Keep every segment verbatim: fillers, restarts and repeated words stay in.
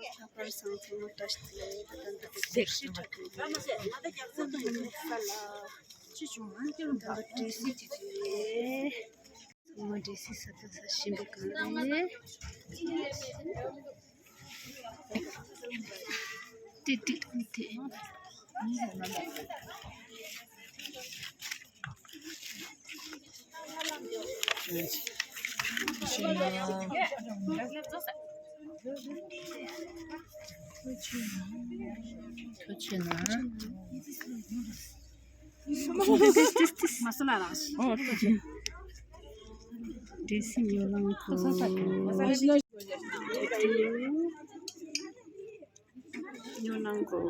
ལྷག་པར་སང་ཚང་མ་བཀྲ་ཤིས་བདེ་ལེགས། ད་ལྟ་འདི་ཤི་ཁྲ་ཁྲ་ད་ལྟ་འདྲེ་སི་དེ་དུས་རེད། ང་འདྲེ་སི་ས་ད་ས་ཞིམ་པོ་གང་རེད། ཏི་ཏི་ཏི། མ་སོ་ལ་རག་ཤི། འདྲེ་སི་ཉོ་ལང་གོ། ཉོ་ལང་གོ།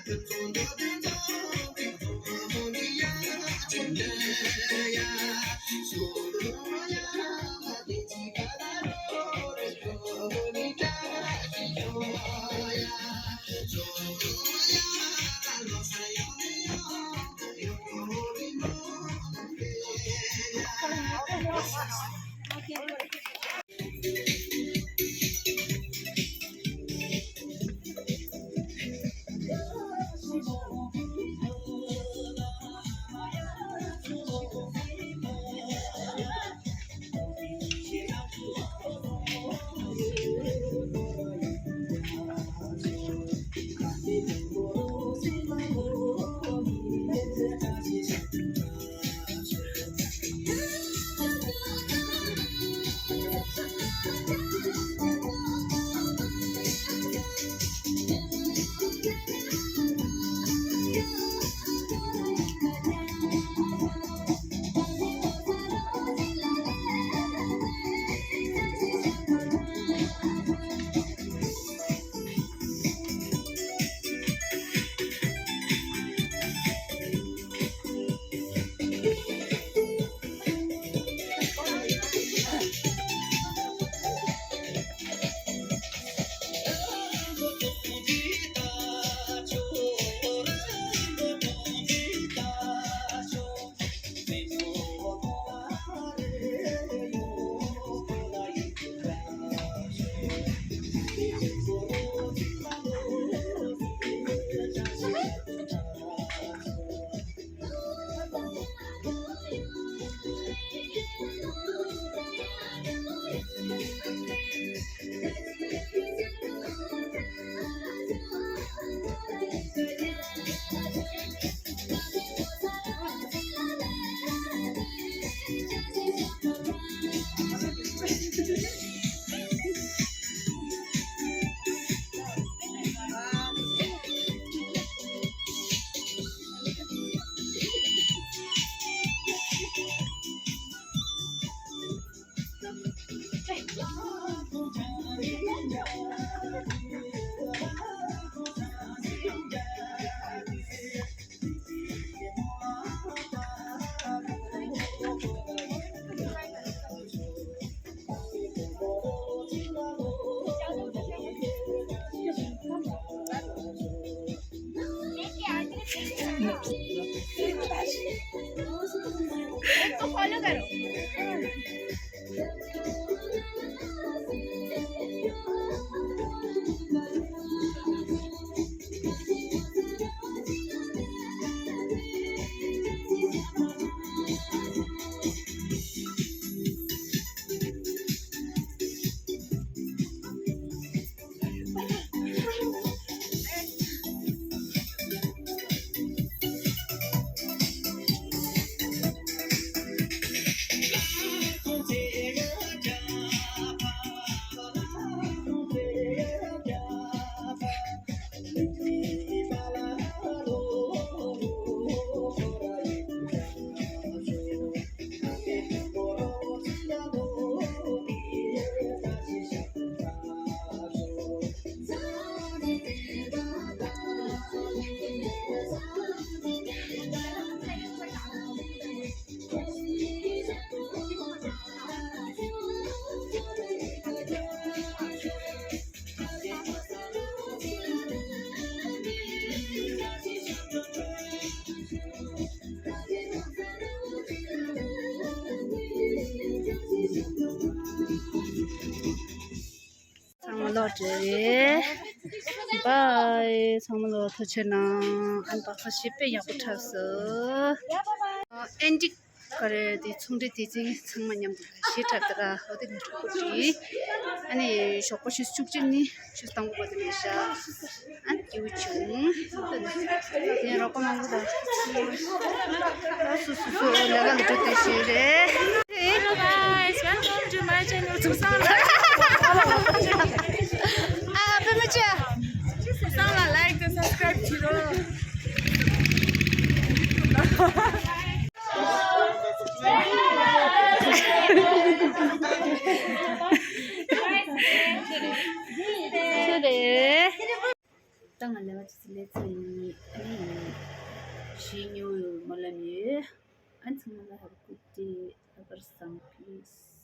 इसको फॉलो करो। ཚང་མ་ལོག་འགྲོ་རེད། བཱའི། ཚང་མ་ལོག་ཐུགས་རྗེ་གནང་། ཨན་པ་ཁ་ཤས་དཔེ་ཡག་པོ་འཁྲབ་སོང་། ཨེན་ཏིག་ག་རེ་དེ་ཚོང་འབྲེལ་སྡེ་ཚན་ཚང་མ་མཉམ་དུ་ཞེ་དྲག་དེ་ར་འོ་དེ་ནས་འཁྲབ་པོ་རེད། ཨ་ནི་ཞོགས་པ་ཆུ་ཚོད་བཅུ་གཅིག་ནས་ཆུ་ཚོད་དང་པོ་བར་དུ་རེད་ཤག་ཨ་སྐྱིད་པོ་བྱུང་། དེ་ནས་རོགས་པ་མང་པོ་དང་། སུ་སུ་སུ་ལས་ཀ་ལ་འགྲོ་དེ་ཞིག་རེད། Hello guys, welcome to my channel. ཚུགས་སང་ལ། ཨ་པད་མ་ཅ། ཚུགས་སང་ལ་like དང་subscribe བྱེད་རོགས། ཚུལ་རེད། ད་ང་ལས་ཀ་ཅི་ལས་ཚེ་ཡིན་ནི་ཨ་ནི་ཡིན་ནི་ཤི་ཉོ་ཡོད་མ་ལབ་ཡོད། ཨ་ཚང་མ་ལ་have a good day. ལྷག་པར་བཟང་peace།